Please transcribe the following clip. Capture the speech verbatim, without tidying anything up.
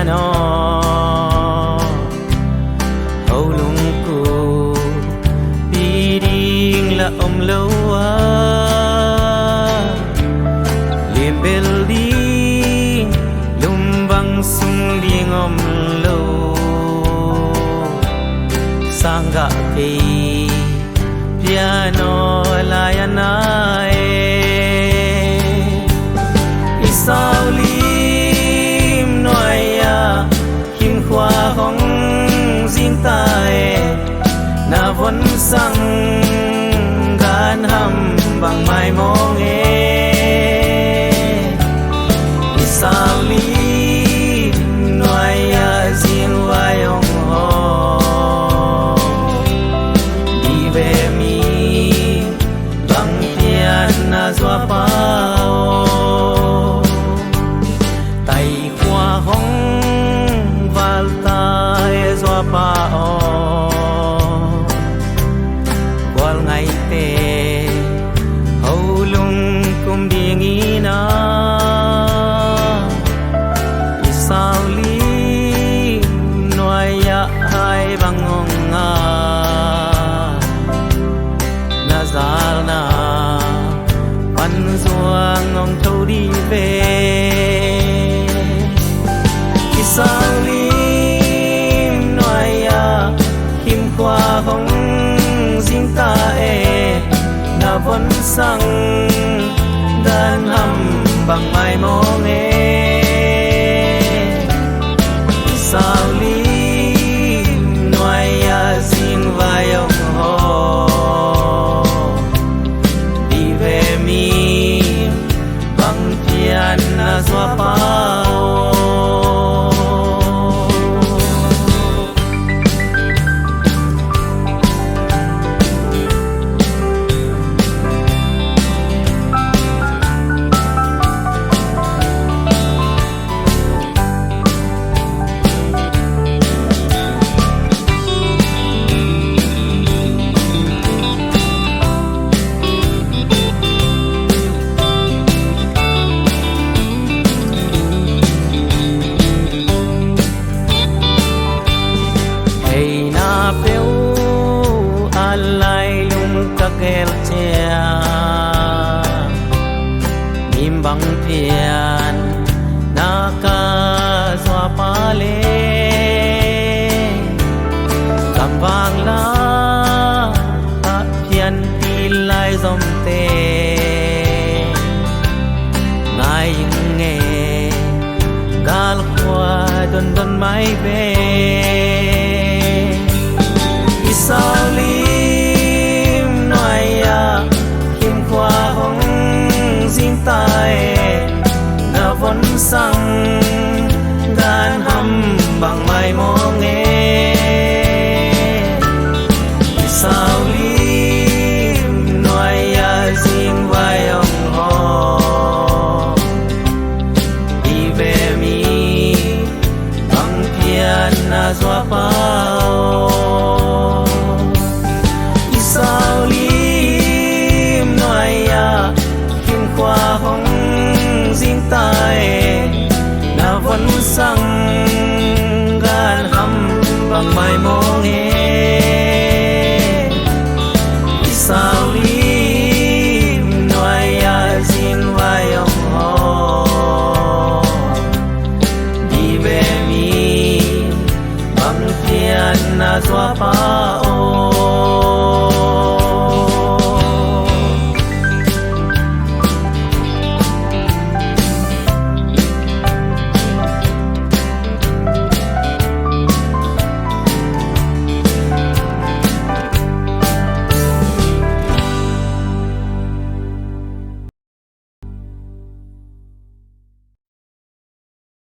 Piano ho lungkup pi ding la om lo a, limbel ding lumvang sung ding om lo. Sanggah kei piano lai a na e. I saulim nuai-ah himkhua hong zingta e. Na vonsang ganham bang maimawng e. I saulim nuai-ah zingvai hong hawm dih ve mi bang pian na zuapa aw. Taikhua hong valta e zuapa aw. Gual ngaite ho lungkum dingin a, i saulim nuai-ah hai bang hong a, na zalna pan zuang hong tho dih ve. I saulim nuai-ah himkhua hong zingta e. Na vonsang ganham bang maimawng e. I saulim nuai-ah zingvai hong hawm dih ve mi bang pian na zuapa aw. Theina peuh a lailung ka gelh ciang, mim bang pian na ka zuapa le, gamvang la ah pianpih lai zomte ngai ing e. Galkhua dondon mai ve. I saulim nuai-ah himkhua hong zingta e. Na vonsang ganham bang maimawng e. I saulim nuai-ah zingvai hong hawm dih ve mi bang pian na zuapa aw. I saulim nuai-ah himkhua hong zingta e. Na vonsang ganham bang maimawng e. I saulim nuai-ah zingvai hong hawm dih ve mi bang pian na zuapa